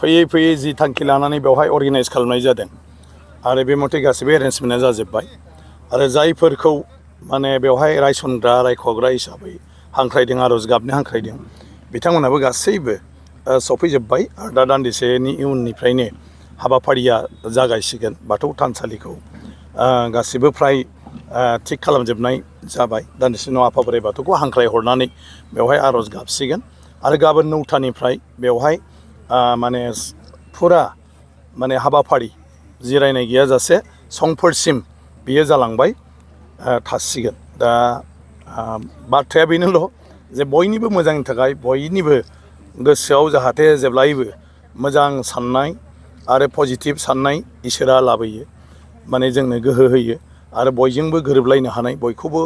फैयै फैयै जि थांखि लानानै बेवहाय अर्गानाइज खालामनाय जादों आरो बे मथे गासैबो एरेन्जमेन्टआ जाजोब्बाय आरो जायफोरखौ माने बेवहाय रायसनग्रा रायख'ग्रा हिसाबै हांख्रायदों आर'ज गाबनो हांख्रायदों बिथांमोनाबो गासैबो सफैजोब्बाय आरो दा दान्दिसेनि उननिफ्रायनो हाबाफारिया जागायसिगोन बाथौ थानसालिखौ गासिबो फ्राय थिग खालामजोबनाय जाबाय दान्दिसे उनाव आफा बोराइ बाथौखौ हांख्रायहरनानै बेवहाय आर'ज गाबसिगोन आरो गाबोन 9टानिफ्राय बेवहाय माने फुरा माने हाबाफारि जिरायनाय गैयाजासे समफोरसिम बियो जालांबाय थासिगोन दा बाथ्राया बेनोल' जे बयनिबो मोजांनि थाखाय बयनिबो गोसोआव जाहाथे जेब्लायबो मोजां साननाय आरो पजिटिभ साननाय इसोरा लाबोयो माने जोंनो गोहो होयो आरो बयजोंबो गोरोबलायनो हानाय बयखौबो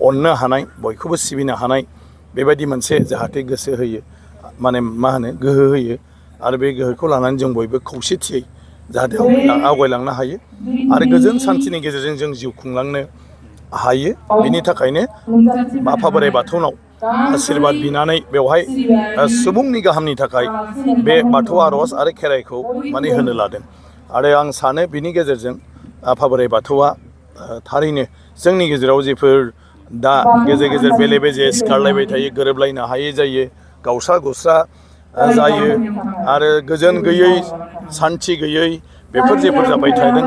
अननो हानाय बयखौबो सिबिनो हानाय बेबायदि मोनसे जाहाथे गोसो होयो माने मा होनो गोहो होयो आरो बे गोहोखौ लानानै जों बयबो खौसेथियै जाहाथे आवगायलांनो हायो आरो गोजोन सान्थिनि गेजेरजों जों जिउ खुंलांनो हायो बेनि थाखायनो आफा बोराइ बाथौनाव आशिर्बाद बिनानै बेवहाय सुबुंनि गाहामनि थाखाय बे बाथौ आर'ज आरो खेराइखौ माने होनो लादों आरो आं सानो बिनि गेजेरजों आफा बोराइ बाथौआ थारैनो जोंनि गेजेराव जेफोर दा गेजेर गेजेर बेले बेजे सिखारलायबाय थायो गोरोबलायनो हायै जायो गावस्रा गुस्रा जायो आरो गोजोन गैयै सान्थि गैयै बेफोर जेफोर जाबाय थादों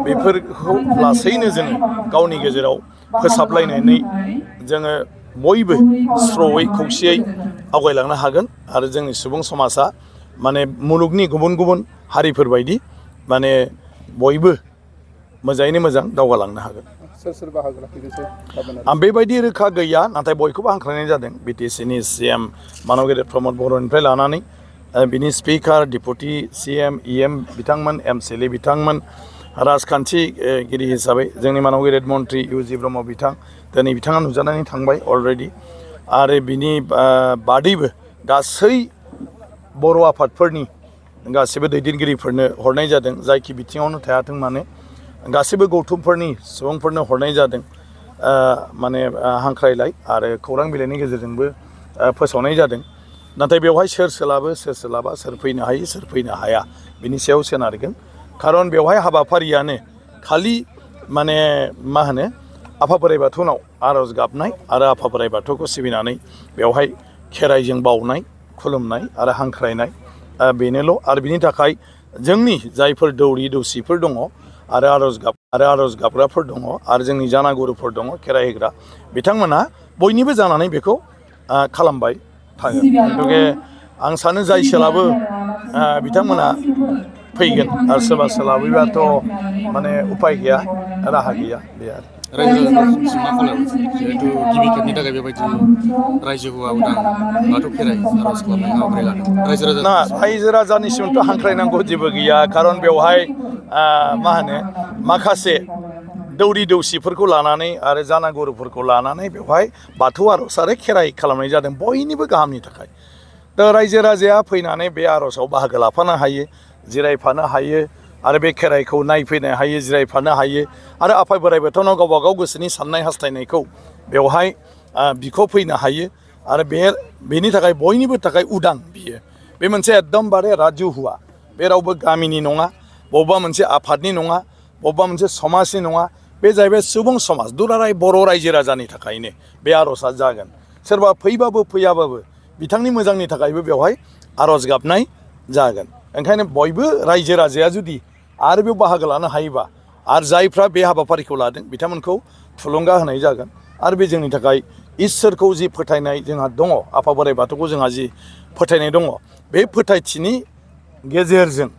बेफोरखौ लासैनो जोङो गावनि गेजेराव फोसाबलायनानै जोङो बयबो स्र'यै खौसेयै आवगायलांनो हागोन आरो जोंनि सुबुं समाजा माने मुलुगनि गुबुन गुबुन हारिफोरबायदि माने बयबो मोजाङैनो मोजां दावगालांनो हागोन। सोर सोर बाहागो लाफैगोनसै? आं बेबायदि रोखा गैया नाथाय बयखौबो हांख्रायनाय जादों बिटिसिनि CM मानब गेदेर प्रमद बर'निफ्राय लानानै बिनि स्पिकार डिपुटि CM EM बिथांमोन MCLA बिथांमोन राजखान्थिगिरि हिसाबै जोंनि मानब गेदेर मन्त्रि UG ब्रह्म बिथां दिनै बिथाङा नुजानानै थांबाय अलरेडि आरो बिनि बादैबो गासै बर' आफादफोरनि गासैबो दैदेनगिरिफोरनो हरनाय जादों जायखि बिथिङावनो थायाथों मानो गासैबो गौथुमफोरनि सुबुंफोरनो हरनाय जादों माने हांख्रायलाय आरो खौरां बिलाइनि गेजेरजोंबो फोसावनाय जादों नाथाय बेवहाय सोर सोलाबो सोर सोलाबा सोर फैनो हायो सोर फैनो हाया बिनि सायाव सोनारगोन खारन बेवहाय हाबाफारियानो खालि माने मा होनो आफा बोराइ बाथौनाव आर'ज गाबनाय आरो आफा बोराइ बाथौखौ सिबिनानै बेवहाय खेराइजों बावनाय खुलुमनाय आरो हांख्रायनाय बेनोल' आरो बिनि थाखाय जोंनि जायफोर दौरि दौसिफोर दङ आरो आर'ज गाबग्राफोर दङ आरो जोंनि जानागुरुफोर दङ खेराइ होग्रा बिथांमोना बयनिबो जानानै बेखौ खालामबाय थागोन खिन्थुके आं सानो जाय सोलाबो बिथांमोना फैगोन आरो सोरबा सोलाबैबाथ' माने उफाय गैया राहा गैया बे आरो रायजो राजानिसिम मा खावलायहरनो जिहेथु गिबि खेबनि थाखाय बेबायदि रायजो हौवा उदां बाथौ खेराइ आर'ज खालामनाय हाबाफारि लादों रायजो राजानिसिमथ' हांख्रायनांगौ जेबो गैया खारन बेवहाय मा होनो माखासे दौरि दौसिफोरखौ लानानै आरो जानागुरुफोरखौ लानानै बेवहाय बाथौ आर'ज आरो खेराइ खालामनाय जादों बयनिबो गाहामनि थाखाय दा रायजो राजाया फैनानै बे आर'जआव बाहागो लाफानो हायो जिरायफानो हायो आरो बे खेराइखौ नायफैनो हायो जिरायफानो हायो आरो आफा बोराइ बाथौनाव गावबा गाव गोसोनि साननाय हास्थायनायखौ बेवहाय बिख'फैनो हायो आरो बेनि थाखाय बयनिबो थाखाय उदां बियो बे मोनसे एकदमबारे राजुहुवा बे रावबो गामिनि नङा बबेबा मोनसे आफादनि नङा बबेबा मोनसे समाजनि नङा बे जाहैबाय सुबुं समाज दुलाराय बर' रायजो राजानि थाखायनो बे आर'जआ जागोन सोरबा फैबाबो फैयाबाबो बिथांनि मोजांनि थाखायबो बेवहाय आर'ज गाबनाय जागोन ओंखायनो बयबो रायजो राजाया जुदि आरो बेयाव बाहागो लानो हायोबा आरो जायफ्रा बे हाबाफारिखौ लादों बिथांमोनखौ थुलुंगा होनाय जागोन आरो बे जोंनि थाखाय इसोरखौ जि फोथायनाय जोंहा दङ आफा बोराइ बाथौखौ जोंहा जि फोथायनाय दङ बे फोथायथिनि गेजेरजों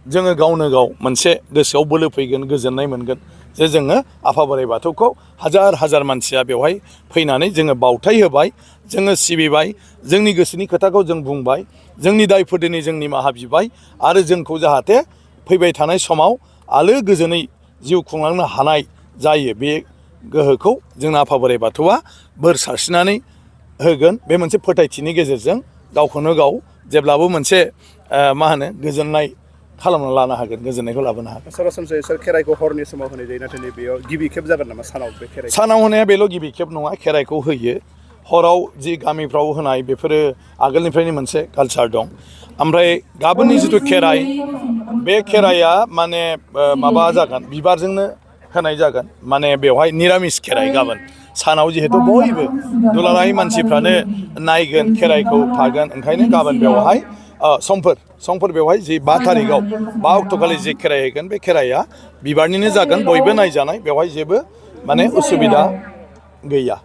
जोङो गावनो गाव मोनसे गोसोआव बोलो फैगोन गोजोननाय मोनगोन जे जोङो आफा बोराइ बाथौखौ हाजार हाजार मानसिया बेवहाय फैनानै जोङो बावथाय होबाय जोङो सिबिबाय जोंनि गोसोनि खोथाखौ जों बुंबाय जोंनि दायफोर दिनै जों निमाहा बिबाय आरो जोंखौ जाहाथे फैबाय थानाय समाव आलो गोजोनै जिउ खुंलांनो हानाय जायो बे गोहोखौ जोंना आफा बोराइ बाथौआ बोर सारस्रिनानै होगोन बे मोनसे फोथायथिनि गेजेरजों गावखौनो गाव जेब्लाबो मोनसे मा होनो गोजोननाय खालामना लानो हागोन गोजोननायखौ लाबोनो हागोन सरासनस्रायै सोर खेराइखौ हरनि समाव होनाय जायो नाथाय बेयाव गिबि खेब जागोन नामा सानाव बे खेराइ सानाव होनाया बेल' गिबि खेब नङा खेराइखौ होयो हराव जि गामिफ्राव होनाय बेफोरो आगोलनिफ्रायनो मोनसे कालचार दं ओमफ्राय गाबोननि जिथु खेराइ बे खेराइया माने माबा जागोन बिबारजोंनो होनाय जागोन माने बेवहाय निरामिस खेराइ गाबोन सानाव जिहेतु बयबो दुलाराय मानसिफ्रानो नायगोन खेराइखौ थागोन ओंखायनो गाबोन बेवहाय समफोर बेवहाय जि 5 तारिखआव 5 अक्ट'खालि जि खेराइ होगोन बे खेराइया बिबारनिनो जागोन बयबो नायजानाय बेवहाय जेबो माने उसुबिदा गैया